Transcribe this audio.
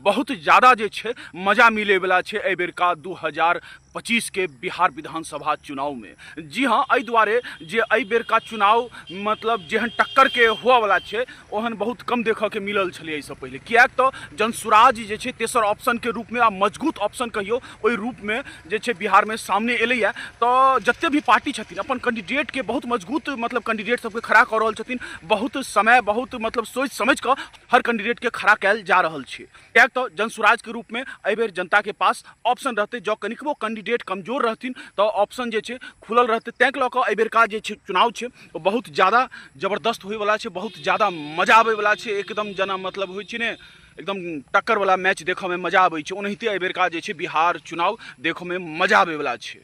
बहुत ज्यादा जे छै मजा मिलैवला छै एहिबेरका 2025 के बिहार विधानसभा चुनावमे। जी हाँ, एहि दुआरे जे एहिबेरका चुनाव मतलब जेहन टक्करके हुअवला छै ओहन बहुत कम देखऽके मिलल छलै एहिसँ पहिले, किएक तऽ जनसुराज जे छै तेसर ऑप्शनके रूपमे आ मजगूत ऑप्शन कहियौ ओहि रूपमे जे छै बिहारमे सामने एलैए। तऽ जते भी पार्टी छथिन अपन कैंडिडेटके बहुत मजगूत मतलब कैंडिडेट सबके खड़ा कऽ रहल छथिन। बहुत समय बहुत मतलब सोचि समझि कऽ हर कैंडिडेटके खड़ा कयल जा रहल छै, किएक तऽ जनसुराजके रूपमे एहिबेर जनताके पास ऑप्शन रहतै। जँ कनिकबो कैंडिडेट कमजोर रहथिन तऽ ऑप्शन जे छै खुलल रहतै। ताहिके लऽ कऽ एहिबेरका जे छै चुनाव छै ओ बहुत ज्यादा जबरदस्त होइवला छै, बहुत ज्यादा मजा आबैवला छै। एकदम जेना मतलब होइ छै ने, एकदम टक्करवला मैच देखऽमे मजा आबै छै, ओनाहिते एहिबेरका जे छै बिहार चुनाव देखऽमे मजा आबैवला छै।